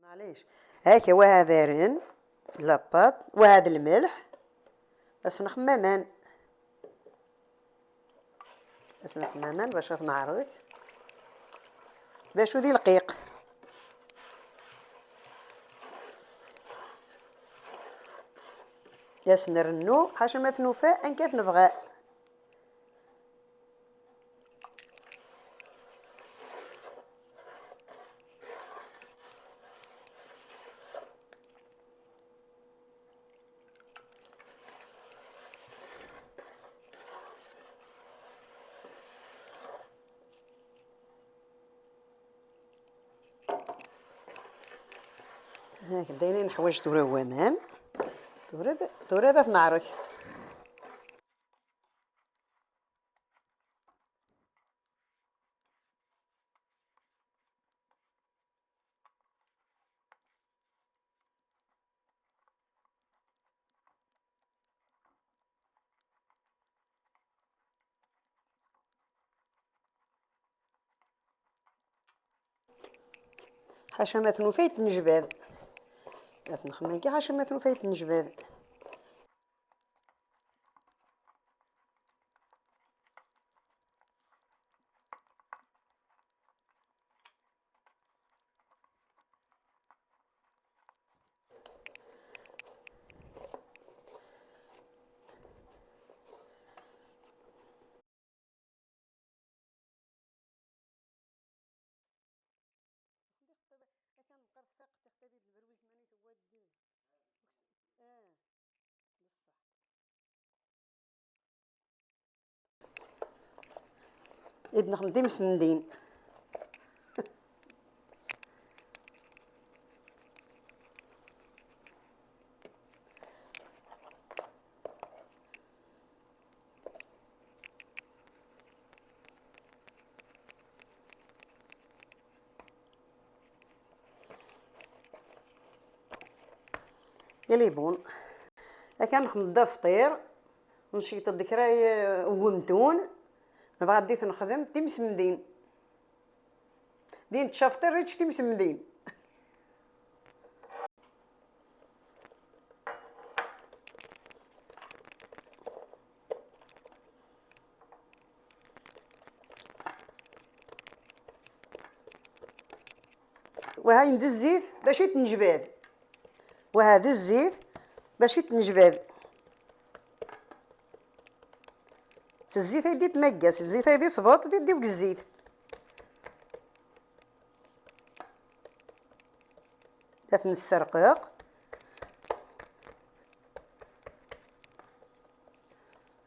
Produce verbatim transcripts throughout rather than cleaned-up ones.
Maɛlic. Haka, wa hada aren, la pâte, wa hada lmelḥ. Asen xemmaman. Asen xemmaman bac ad t-neɛreḍ. Bac ur d ilqiq. Asen rennu, ḥaca ma t-nufa, anka t-nebɣa. Hak, d ayen i neḥwaǧ tura waman. Tura d, tura d ad t-neɛrek. Ḥaca ma tnufa yetnejbad. Ad nexmagi ḥaca ma tnufa yetnejbad. I d-nexdem d imsemmden. Yali bon. Akka nxeddem-d afṭir, nceyṭ-d kra n wemtun, nebɣa ad t-nexdem d timsemmdin. Din tečča afṭir, yečč timsemmdin. Waha d zzit bac i t-nejbad. Waha d zzit bac i t-nejbad. S zzit ay d-itmagga, s zzit ay d-isbeṭ, d iddiw deg zzit. Ad t-nesserqeq.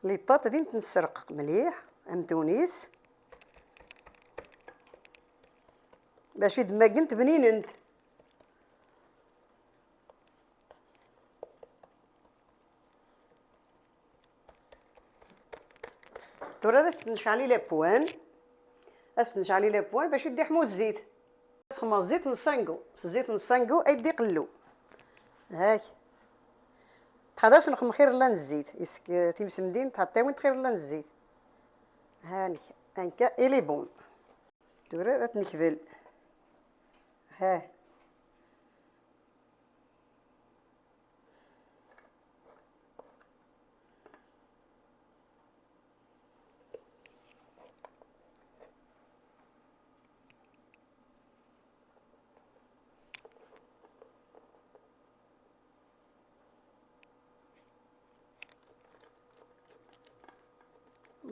Les pâtes din t-nesserqeq mliḥ, amtun-is, bac i d-mmagent bninent. Tura ad as-necɛel i lapwan, ad as-necɛel i lapwan bac i d-iḥmu zzit. Sexmeɣ zzit n ssangu. S zzit n ssangu ay d-iqellu. Hak. Tḥad-as nexdem xir llan zzit. Isk, timsemmdin tḥad tawint xir llan zzit. Hanek. Anka, il est bon. Tura ad t-nekbel. Ha.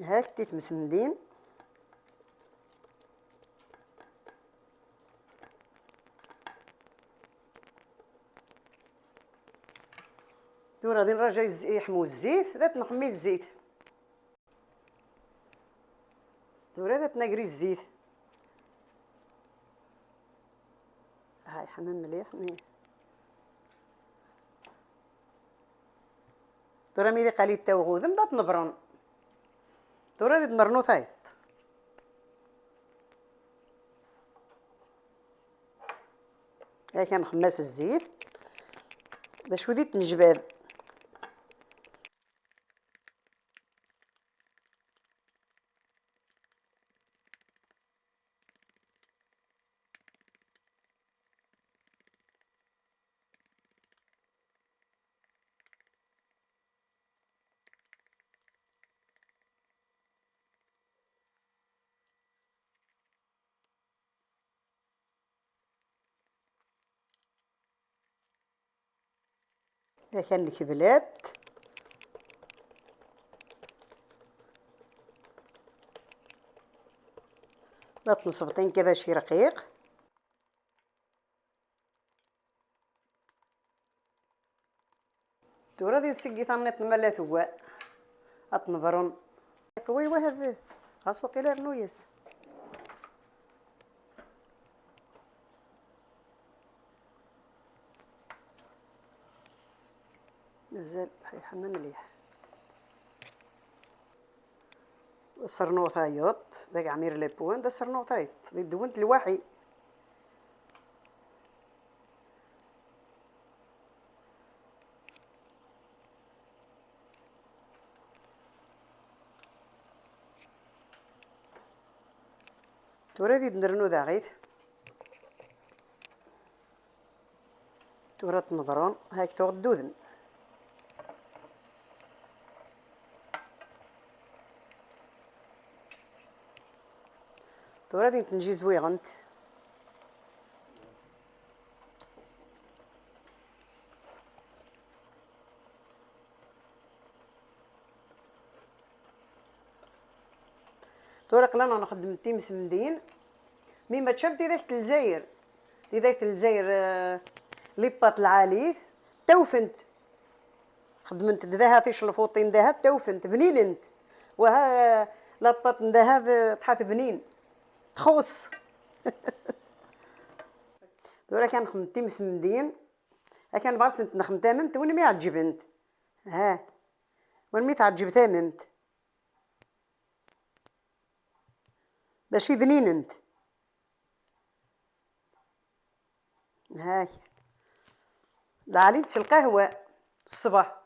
Hak tifemsemdin. Tura di nraja yez-, yeḥmu zzit, da t-nxemmi zzit. Tura da t-nagri zzit. Ha, yeḥma mliḥ, mi. Tura mi d iqal yettaw ɣudem, da t-nebren. Tura di d-nernu tayeḍ. Yak nxemmas zzit. Bac udi t-nejbad. Atan nekbel-it. La t-nesbeṭ kan bac irqiq. Tura di seg tanniḍt ma la tewwa, ad t-nebrun. Wi wahad, ɣas waqila rnu-yas. Mazal ḥiḥan mliḥ. Asernu tayeḍ, d agɛmir la pointe, d asernu tayeḍ, di ddwent lwaḥi. Tura ad d-nernu daɣit. Tura ad t-neḍrun, hak tuɣ dduden. Tura ad tent-njizzwiɣent. Tura aql-aneɣ nxeddem times n din, mi mačči am tidak n Lezzayer. Tidak n Lezzayer, eh, les pâtes lɛalit, ttawfent. Xedment-d daha ticelfuṭin daha, ttawfent, bninent. Waha, eh, la pâte n daha, eh, tḥat bnin. Txuṣ. Tura kan nxeddem times n din, akan bɣa sent nexdem tamemt, win mi ɛeǧbent. Ha, win mi tɛeǧǧeb tamemt. Bac i bninent. Hay. Lɛalint s lqahwa ṣṣbeḥ.